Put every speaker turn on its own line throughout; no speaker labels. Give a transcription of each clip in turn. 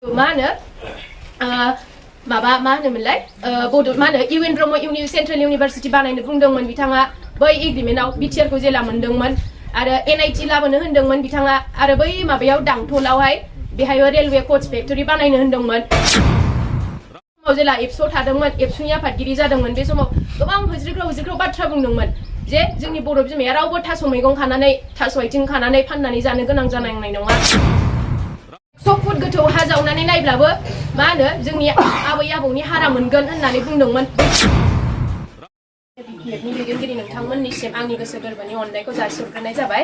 मा होनो माबा मा होनोमोनलाय बड' मा होनो इउएन ब्रह्म सेन्ट्रेल इउनिभारसिटि बानायनो बुंदोंमोन बिथाङा बै एग्रिमेन्टआव बिटिआर खौ जेला मोनदोंमोन आरो एनआईटी लाबोनो होनदोंमोन बिथाङा आरो बै माबायाव दांथलावहाय बेहायबो रेलवे कोच फेक्टरि बानायनो होनदोंमोन समाव जेला एबसुआव थादोंमोन एबसुनि आफादगिरि जादोंमोन बे समाव गोबां होज्रिख्राव बाथ्रा बुंदोंमोन जे जोंनि बर' बिमाया रावबो थास' मैगं खानानै थास' आथिं खानानै फाननानै जानो गोनां जानाय नङा 100 फुट गोथौ हा जावनानै नायब्लाबो मा होनो जोंनि आबै आबौनि हारा मोनगोन होननानै बुंदोंमोन दैदेनगिरि नोंथांमोननिसिम आंनि गोसो गोरबोनि अननायखौ जासिहरग्रोनाय जाबाय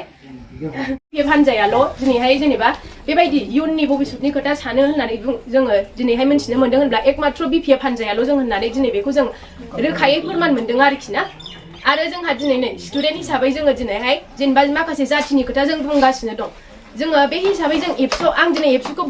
बे हानजायाल' दिनैहाय जेनेबा बेबायदि इयुननि भबिष्यतनि खोथा सानो होननानै जोङो दिनैहाय मिथिनो मोनदों होनब्ला एकमात्र बिपिएफ हानजायाल' जों होननानै दिनै बेखौ जों रोखायै फोरमान मोनदों आरोखि ना आरो जोंहा दिनै नै स्टुडेन्ट हिसाबै जोङो दिनैहाय जेनेबा माखासे जाथिनि खोथा जों बुंगासिनो दं जोङो बे हिसाबै जों एबसु आं दिनै एबसुखौ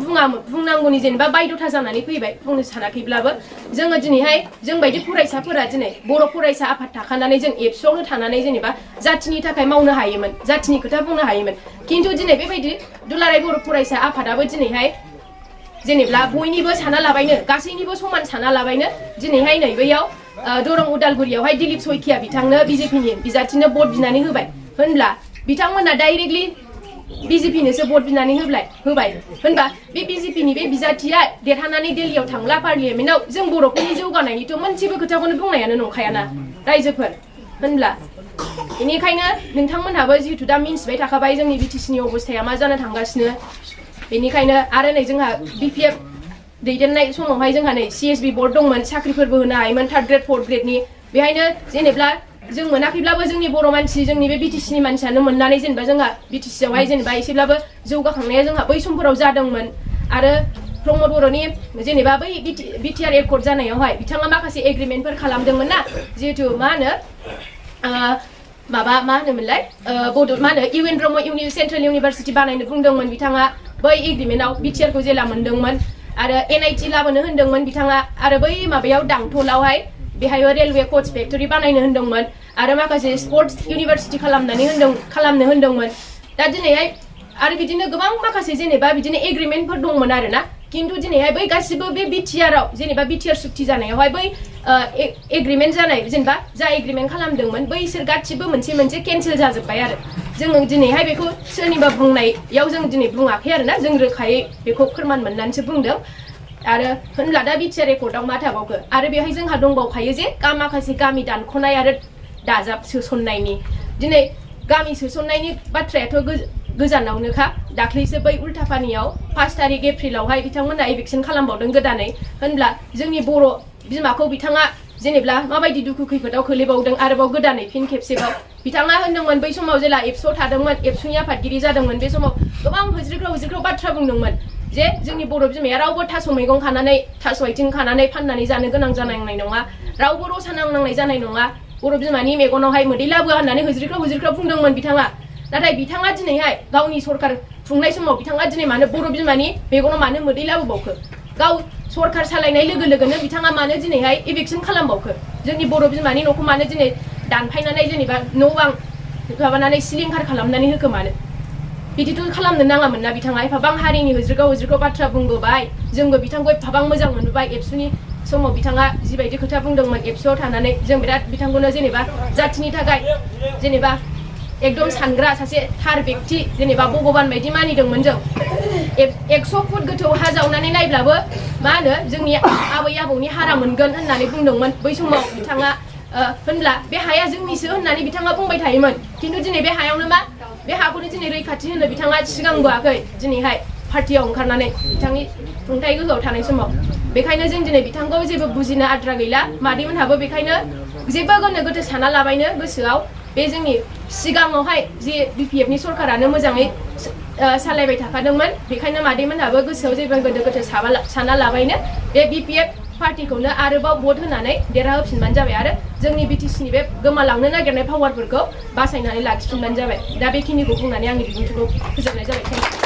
बुंनांगौनि जेनेबा बायद'था जानानै फैबाय बुंनो सानाखैब्लाबो जोङो दिनैहाय जोंबायदि फरायसाफोरा दिनै बर' फरायसा आफाद थाखानानै जों एबसुआवनो थानानै जेनेबा जाथिनि थाखाय मावनो हायोमोन जाथिनि खोथा बुंनो हायोमोन खिन्थु दिनै बेबायदि दुलाराय बर' फरायसा आफादाबो दिनैहाय जेनेबा बयनिबो साना लाबायनो गासैनिबो समान साना लाबायनो दिनैहाय नै बैयाव दरं उदालगुरियावहाय दिलीप सयखिया बिथांनो बिजेपिनि बिजाथिनो भट बिनानै होबाय होनब्ला बिथांमोना डाइरेक्टलि बिजेपिनोसो भट बिनानै होबाय होनबा बे बिजेपिनि बे बिजाथिया देरहानानै दिल्लीयाव थांला पार्लियामेन्टआव जों बर'फोरनि जौगानायनिथ' मोनसेबो खोथाखौनो बुंनायानो नंखायाना रायजोफोर होनब्ला बेनिखायनो नोंथांमोनहाबो जिहेतु दा मिन्थिबाय थाखाबाय जोंनि बिटिसिनि अबस्थाया मा जानो थांगासिनो बेनिखायनो आरो नै जोंहा बिपिएफ दैदेननाय समावहाय जोंहा नै सिएसबि बर्ड दंमोन साख्रिफोरबो होनो हायोमोन 3rd ग्रेड 4th ग्रेडनि बेहायनो जेनेबा जों मोनाखैब्लाबो जोंनि बर' मानसि जोंनि बे बिटिसिनि मानसियानो मोननानै जेनेबा जोंहा बिटिसियावहाय जेनेबा एसेब्लाबो जौगाखांनाया जोंहा बै समफोराव जादोंमोन आरो प्रमद बर'नि जेनेबा बै बिटिआर एकर्ड जानायावहाय बिथाङा माखासे एग्रिमेन्टफोर खालामदोंमोन ना जिहेतु मा होनो माबा मा होनोमोनलाय मा होनो इउएन ब्रह्म सेन्ट्रेल इउनिभारसिटि बानायनो बुंदोंमोन बिथाङा बै एग्रिमेन्टआव बिटिआर खौ जेला मोनदोंमोन आरो एनआईटी लाबोनो होनदोंमोन बिथाङा आरो बै माबायाव दांथलावहाय बेहायबो रेलवे कोच फेक्टरि बानायनो होनदोंमोन आरो माखासे स्पर्ट्स इउनिभारसिटि खालामनो होनदोंमोन दा दिनैहाय आरो बिदिनो गोबां माखासे जेनेबा बिदिनो एग्रिमेन्टफोर दंमोन आरोना खिन्थु दिनैहाय बै गासिबो बे बिटिआरआव जेनेबा बिटिआर सुक्ति जानायावहाय बै एग्रिमेन्ट जानाय जेनेबा जा एग्रिमेन्ट खालामदोंमोन बैसोर गासिबो मोनसे केन्सेल जाजोब्बाय आरो जोङो दिनैहाय बेखौ सोरनिबा बुंनायाव जों दिनै बुङाखै आरोना जों रोखायै बेखौ फोरमान मोननानैसो बुंदों आरो होनब्ला दा बिटिआर एकर्डआव मा थाबावखो आरो बेहाय जोंहा दंबावखायो जे माखासे गामि दानख'नाय आरो दाजाब सोसननायनि दिनै गामि सोसननायनि बाथ्रायाथ' गोजानावनोखा दाख्लैसो बै उल्टापानियाव 5 तारिख एप्रिलावहाय बिथांमोना इभिक्सन खालामबावदों गोदानै होनब्ला जोंनि बर' बिमाखौ बिथाङा जेनेबा माबायदि दुखु खैफोदाव खोलैबावदों आरोबाव गोदानै फिन खेबसेबाव बिथाङा होनदोंमोन बै समाव जेला एबसुआव थादोंमोन एबसुनि आफादगिरि जादोंमोन बे समाव गोबां होज्रिख्राव बाथ्रा बुंदोंमोन जे जोंनि बर' बिमाया रावबो थास' मैगं खानानै थास' आथिं खानानै फाननानै जानो गोनां जानाय नङा रावबो रसा नांनांनाय जानाय नङा बर' बिमानि मेगनावहाय मोदै लाबोआ होननानै होज्रिख्राव बुंदोंमोन बिथाङा नाथाय बिथाङा दिनैहाय गावनि सरकार खुंनाय समाव बिथाङा दिनै मानो बर' बिमानि मेगनाव मानो मोदै लाबोबावखो गाव सरकार सालायनाय लोगो लोगोनो बिथाङा मानो दिनैहाय इभिक्सन खालामबावखो जोंनि बर' बिमानि न'खौ मानो दिनै दानफायनानै जेनेबा न' बां माबानानै सिलिंखार खालामनानै होखो मानो बिदिथ' खालामनो नाङामोन ना बिथाङा एफाबां हारिनि होज्रिख्राव बाथ्रा बुंबोबाय जोंबो बिथांखौ एफाबां मोजां मोनबोबाय एबसुनि समाव बिथाङा जिबायदि खोथा बुंदोंमोन एबसुआव थानानै जों बिराद बिथांखौनो जेनेबा जाथिनि थाखाय जेनेबा एकदम सानग्रा सासे थार व्यक्ति जेनेबा भगबान बायदि मानिदोंमोन जों 100 फुट गोथौ हा जावनानै नायब्लाबो मा होनो जोंनि आबै आबौनि हारा मोनगोन होननानै बुंदोंमोन बै समाव बिथाङा होनब्ला बे हाया जोंनिसो होननानै बिथाङा बुंबाय थायोमोन खिन्थु दिनै बे हायावनो मा बे हाखौनो दिनै रैखाथि होनो बिथाङा सिगांबोआखै दिनैहाय पार्टियाव ओंखारनानै बिथांनि खुंथाय गोहोआव थानाय समाव बेखायनो जों दिनै बिथांखौ जेबो बुजिनो आद्रा गैला मादैमोनहाबो बेखायनो जेबो गोनो गोथो साना लाबायनो गोसोआव बे जोंनि सिगाङावहाय जे बिपिएफनि सरकारानो मोजाङै सालायबाय थाखादोंमोन बेखायनो मादैमोनहाबो गोसोआव जेबो गोनो गोथो साना लाबायनो बे बिपिएफ पार्टिखौनो आरोबाव भट होनानै देरहाहोफिनबानो जाबाय आरो जोंनि बिटिसिनि बे गोमालांनो नागिरनाय पावारफोरखौ बासायनानै लाखिफिनबानो जाबाय दा बेखिनिखौ बुंनानै आंनि बिबुंथिखौ फोजोबनाय जाबाय।